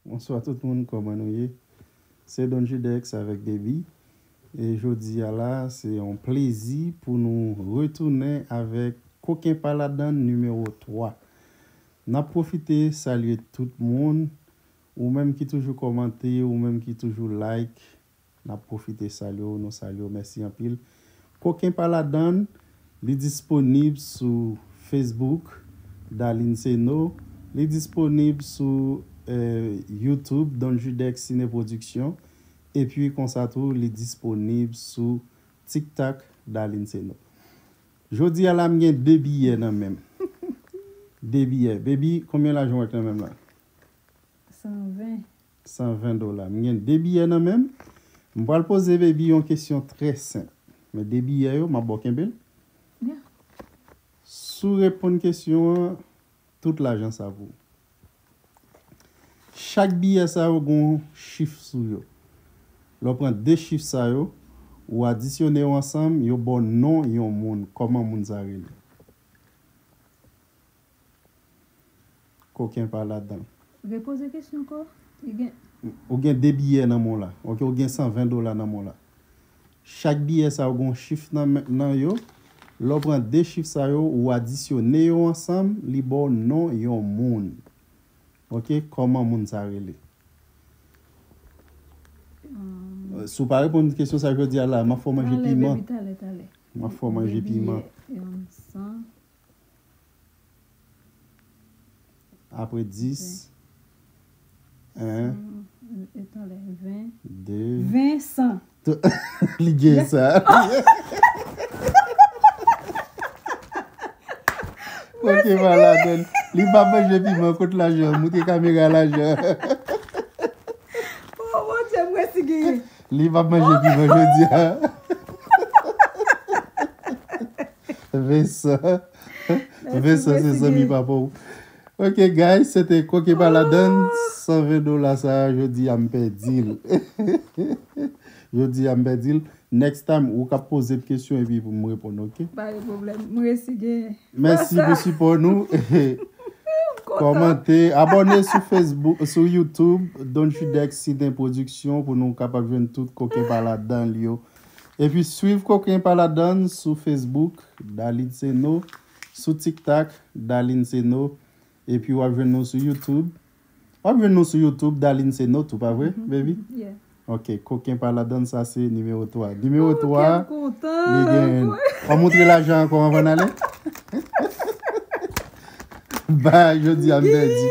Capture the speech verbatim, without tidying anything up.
Bonswa tout moun, kòman nou ye? Se Don Judex avèk Baby. E jodi a la, se yon plezi pou nou retounen avèk Koken Pa Ladann nimewo twa. N ap pwofite salye tout moun, ou menm ki toujou kòmante, ou menm ki toujou like, n ap pwofite salye w, nou salye w, mèsi anpil. Koken Pa Ladann, li disponib sou Facebook, Darline Ceno, li disponib sou, eh, YouTube, Don Judex Ciné Production, epi konsa tou, li disponib sou TikTok, Darline Ceno. Jodi a la, m gen de biyè nan men m. De biyè. Baby, konbyen lajan w wè k nan men m la? San ven. San ven dola. M gen de biyè nan men m. M pral poze Baby yon kesyon trè senp. Men de biyè yo, m ap ba w kenbe l. Yeah. Si w reponn kesyon an, tout lajan sa pou ou. Chak biyè sa yo gon chif sou yo. Lè w pran de chif sa yo, ou adisyone yo ansanm, yo ba w non yon moun. Kòman moun sa rele? Koken Pa Ladann. Repoze kesyon ankò. Li gen Ou gen de biyè nan men w la. Ok, ou gen san ven dola nan men w la. Chak biyè sa yo gon chif nan, men- nan yo. Lè w pran de chif sa yo, ou adisyone yo ansanm, li ba w non yon moun. Ok, kòman moun sa rele? Hmm. Si w pa reponn kesyon sa jodi a la, m ap fè w manje piman. Talè, baby, talè, talè. M ap fè w manje piman. Baby, um, san. Apre dis, en, san, e, talè, ven, de, ven, san. Li gen sa. Koken Pa Ladann. Li pa manje piman, kot lajan? Moutre kamera lajan. Oh, Bondye, m resi genyen. Li pa manje piman jodi a. Vincent. Vincent, se zanmi papa w. Ok, guys, se te Koken Pa Ladann, san ven dola sa a, jodi a m pèdi l. Jodi a m pèdi l. Next time, ou ka poze m kesyon epi pou m reponn, ok? Pa gen pwoblèm. M resi gen. Mèsi pou sipò nou. Kòmante, abòne sou Facebook, sou YouTube, Don Judex Siden Production, pou nou kapab jwenn tout Koken Pa Ladann yo. Epi swiv Koken Pa Ladann sou Facebook, Darline Ceno, sou TikTok, Darline Ceno, epi w ap jwenn nou sou YouTube. W ap jwenn nou sou YouTube, Darline Ceno tou, pa vre, baby? Yeah. Ok, Koken Pa Ladann, sa se nimewo twa. Nimewo twa, li gen. An moutre lajan ankò anvan n ale? Ba, jodi a m pèdi.